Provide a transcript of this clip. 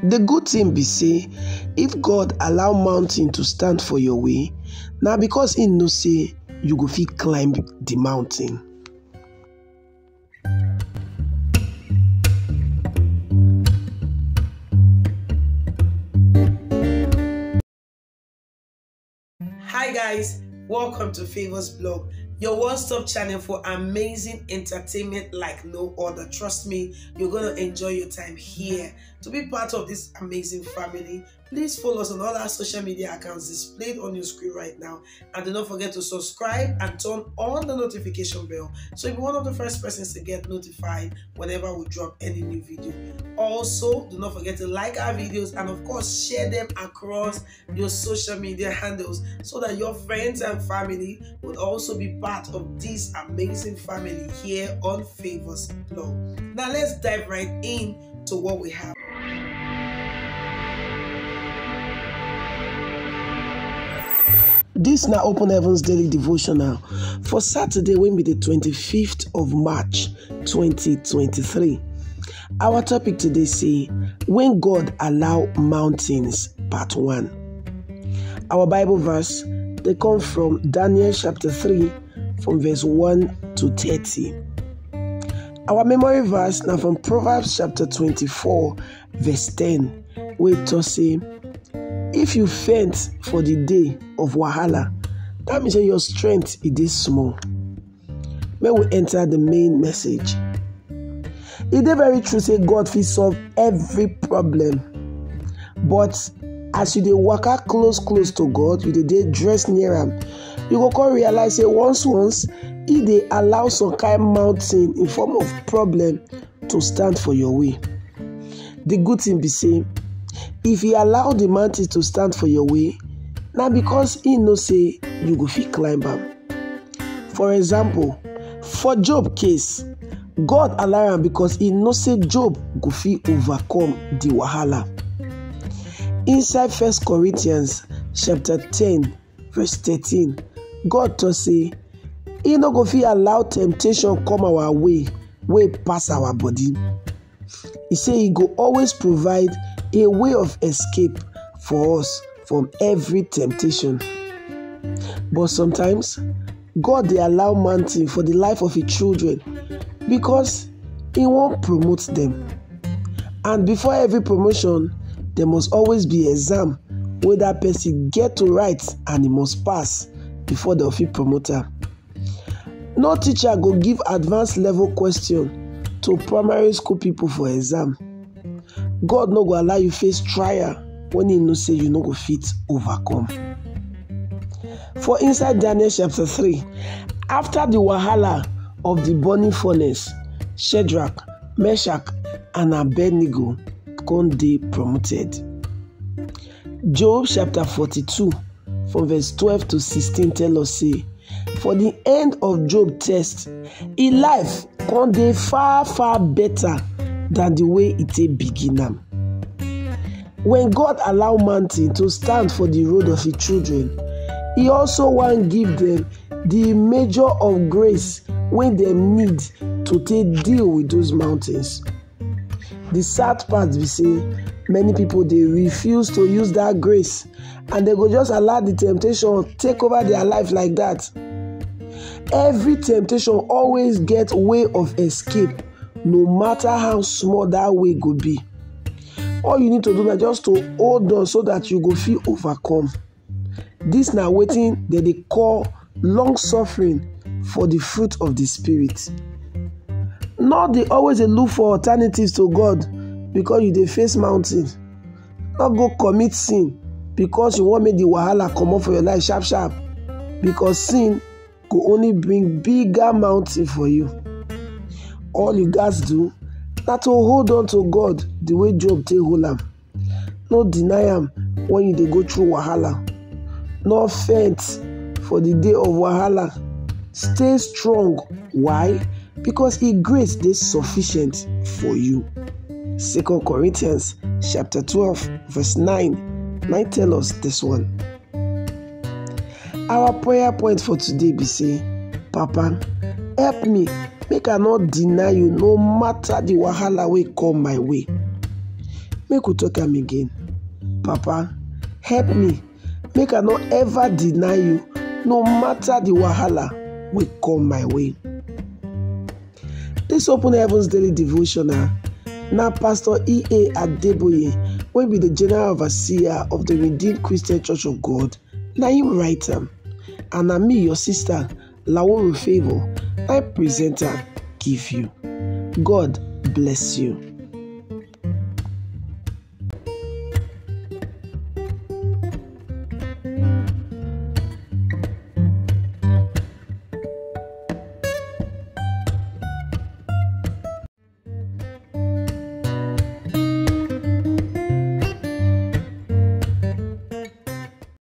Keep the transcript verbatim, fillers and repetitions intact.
The good thing be say, if God allow mountain to stand for your way, na because he know say you go fit climb the mountain. Hi guys, welcome to Favors Blog, your one-stop channel for amazing entertainment like no other. Trust me, you're gonna enjoy your time here. To be part of this amazing family, please follow us on all our social media accounts displayed on your screen right now. And do not forget to subscribe and turn on the notification bell so you'll be one of the first persons to get notified whenever we drop any new video. Also, do not forget to like our videos and, of course, share them across your social media handles so that your friends and family will also be part of this amazing family here on Favors Blog. Now, let's dive right in to what we have. This na Open Heavens Daily Devotional for Saturday, wey be the twenty-fifth of March, twenty twenty-three. Our topic today say, "When God allow mountains," part one. Our Bible verse, they come from Daniel chapter three, from verse one to thirty. Our memory verse now from Proverbs chapter twenty-four, verse ten, wey talk say, "If you faint for the day of wahala, that means say your strength, it is small." May we enter the main message. It is very true say God fit solve every problem, but as you dey waka close close to God, you dey dey dress near am, you go come realize say once once, he dey allow some kind mountain in form of problem to stand for your way. The good thing be say, if he allow the mountain to stand for your way, na because he know say you go fit climb am. For example, for Job case, God allow am because he know say Job go fit overcome the wahala. Inside First Corinthians chapter ten, verse thirteen, God talk say he no go fit allow temptation come our way wey pass our body. He say he go always provide a way of escape for us from every temptation. But sometimes, God dey allow mountain for the life of his children because he wan promote them. And before every promotion, there must always be exam wey that person get to write and he must pass before dem fit promote am. No teacher go give advanced level question to primary school people for exam. God no go allow you face trial when he know say you no go fit overcome. For inside Daniel chapter three, after the wahala of the burning furnace, Shadrach, Meshach, and Abednego come dey promoted. Job chapter forty-two, from verse twelve to sixteen, tell us say, for the end of Job test, his life come dey far far better than the way e take begin am. When God allow mountain to stand for the road of his children, he also wan give them the measure of grace wey dem need to take deal with those mountains. The sad part be say many people dey refuse to use that grace, and they go just allow the temptation take over their life like that. Every temptation always get way of escape, no matter how small that way go be. All you need to do na just to hold on so that you go fit overcome. This na wetin dem dey call long suffering for the fruit of the spirit. No dey always dey look for alternatives to God because you dey face mountain. No go commit sin because you wan make the wahala comot for your life sharp sharp, because sin go only bring bigger mountain for you. All you gats do na to hold on to God the way Job take hold am. No deny am when you dey go through wahala. No faint for the day of wahala. Stay strong. Why? Because his grace dey sufficient for you. Second Corinthians chapter twelve, verse nine, nine tell us this one. Our prayer point for today be say, Papa, help me make I no deny you no matter the wahala wey come my way. Make we talk am again. Papa, help me make I no ever deny you, no matter the wahala wey come my way. This Open Heavens Daily Devotional na Pastor E A Adeboye, wey be the General Overseer of the Redeemed Christian Church of God, na him write am. And na me, your sister, Laworo Favour, I present am give you. God bless you.